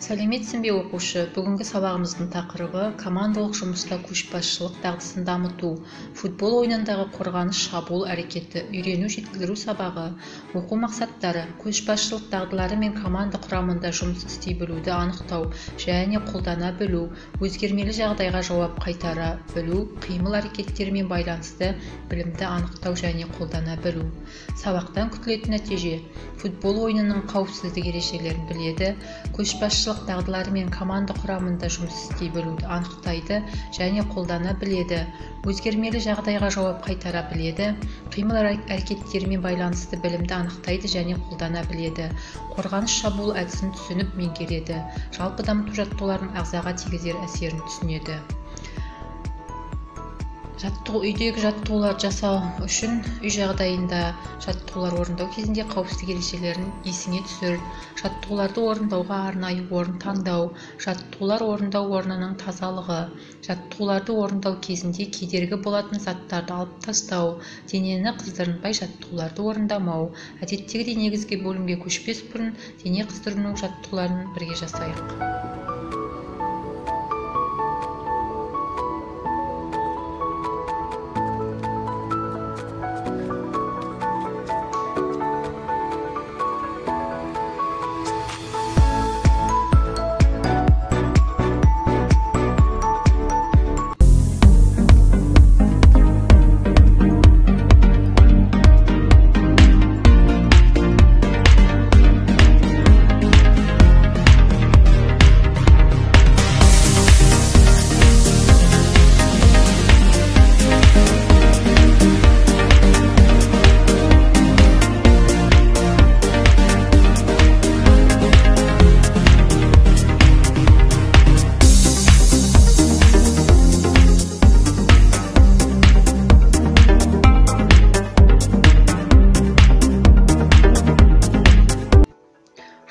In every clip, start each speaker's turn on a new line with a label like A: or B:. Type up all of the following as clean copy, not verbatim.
A: Сәлеметсің бе, оқушы! Бүгінгі сабағымыздың тақырыбы командалық жұмыста көшбасшылық дағдысын дамыту, футбол ойынындағы қорғаныс шабуыл әрекеті, үйрену жетілдіру сабағы. Оқу мақсаттары: көшбасшылық дағдылары мен команда құрамында жұмыс істей білуді анықтау және қолдана білу, өзгермелі жағдайға жауап қайтара білу, қимыл әрекеттерімен байланысты білімді анықтау және қолдана білу. Сабақтан күтілетін нәтиже: футбол ойынының қауіпсіздік ережелерін біледі, көшбасшылық дағдылары мен команда құрамында жұмыс істей білуді анықтайды және қолдана біледі, өзгермелі жағдайға жауап қайтара біледі, қимыл әрекеттерімен байланысты білімді анықтайды және қолдана біледі, қорғаныс шабуыл әдісін түсініп меңгереді, жалпы дамыту жаттығуларының ағзаға тигізер әсерін түсінеді. Үйдегі жаттығуларды жасау үшін үй жағдайында жаттығулар орындау кезінде қауіпсіздік ережелерін есіңе түсір, жаттығуларды орындауға арнайы орын таңдау, жаттығулар орындау орнының тазалығы, жаттығуларды орындау кезінде кедергі болатын заттарды алып тастау, денені қыздырынбай жаттығуларды орындамау. Әдеттегідей негізгі бөлімге көшпес бұрын дене қыздырыну жаттығуларын бірге жасайық.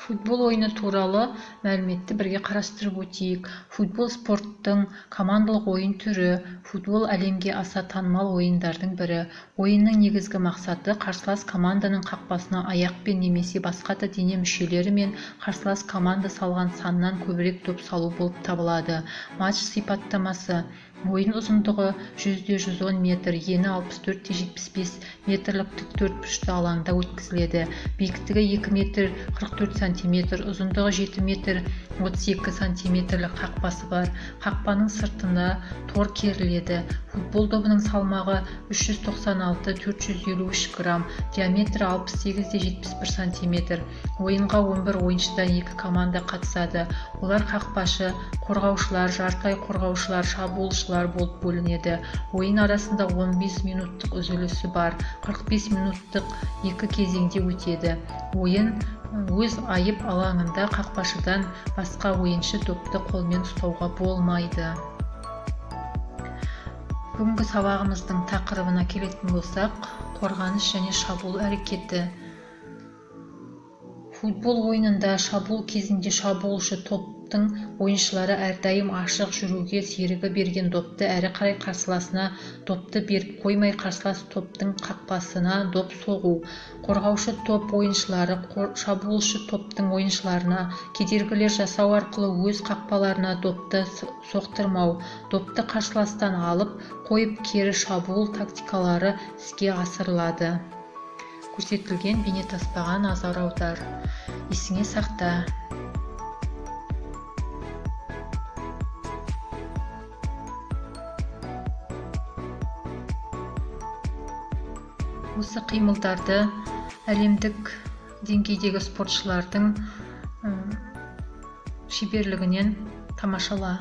A: Футбол ойыны туралы мәліметті бірге қарастырып өтейік. Футбол спорттың командалық ойын түрі. Футбол әлемге аса танымал ойындардың бірі. Ойынның негізгі мақсаты қарсылас команданың қақпасына аяқпен немесе басқа да дене мүшелерімен қарсылас команда салған саннан көбірек доп салу болып табылады. Матч сипаттамасы: ойын ұзындығы 100-110 метр, ені 64-75 метрлік тік төртбұрышты алаңда өткізіледі. Биіктігі 2 метр 44 сантиметр, ұзындығы 7 метр 32 сантиметрлік қақпасы бар. Қақпаның сыртына тор керіледі. Футбол добының салмағы 396-453 грамм, диаметрі 68-71 сантиметр. Ойынға 11 ойыншыдан екі команда қатысады. Олар қақпашы, қорғаушылар, жартылай қорғаушылар, шабуылшылар болып бөлінеді. Ойын арасында 15 минуттық үзілісі бар, 45 минуттық екі кезеңде өтеді. Ойын өз айып алаңында қақпашыдан басқа ойыншы допты қолмен ұстауға болмайды. Бүгінгі сабағымыздың тақырыбына келетін болсақ, қорғаныс және шабуыл әрекеті. Футбол ойынында шабуыл кезінде шабуылшы топтың ойыншылары әрдайым ашық жүруге, серігі берген допты әрі қарай қарсыласына допты беріп қоймай қарсылас топтың қақпасына доп соғу. Қорғаушы топ ойыншылары шабуылшы топтың ойыншыларына кедергілер жасау арқылы өз қақпаларына допты соқтырмау, допты қарсыластан алып қойып кері шабуыл тактикалары іске асырылады. Көрсетілген бейнетаспаға назар аудар. Есіңе сақта. Осы қимылдарды әлемдік деңгейдегі спортшылардың шеберлігінен тамашала.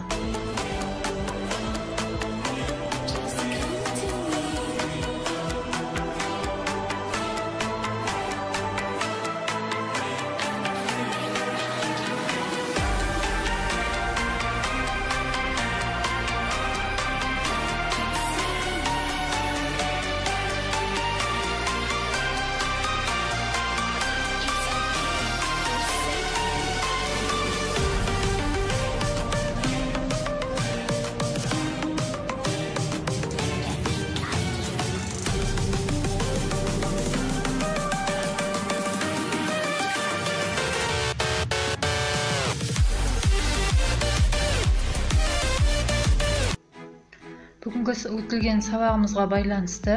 A: Бүгінгі өтілген сабағымызға байланысты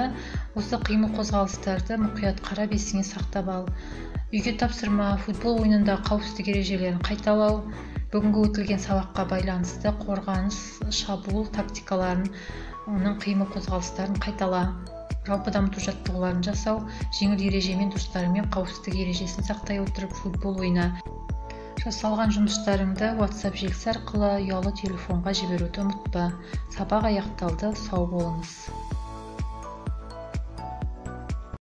A: осы қимыл қозғалыстарды мұқият қарап, есіңе сақтап ал. Үйге тапсырма: футбол ойынындағы қауіпсіздік ережелерін қайталау, бүгінгі өтілген сабаққа байланысты қорғаныс, шабуыл тактикаларын, оның қимыл қозғалыстарын қайтала, жалпы дамыту жаттығуларын жасау, жеңіл ережемен достарыңмен қауіпсіздік ережесін сақтай отырып футбол ойна. Жасалған жұмыстарыңды WhatsApp желісі арқылы ұялы телефонға жіберуді ұмытпа. Сабақ аяқталды, сау болыңыз.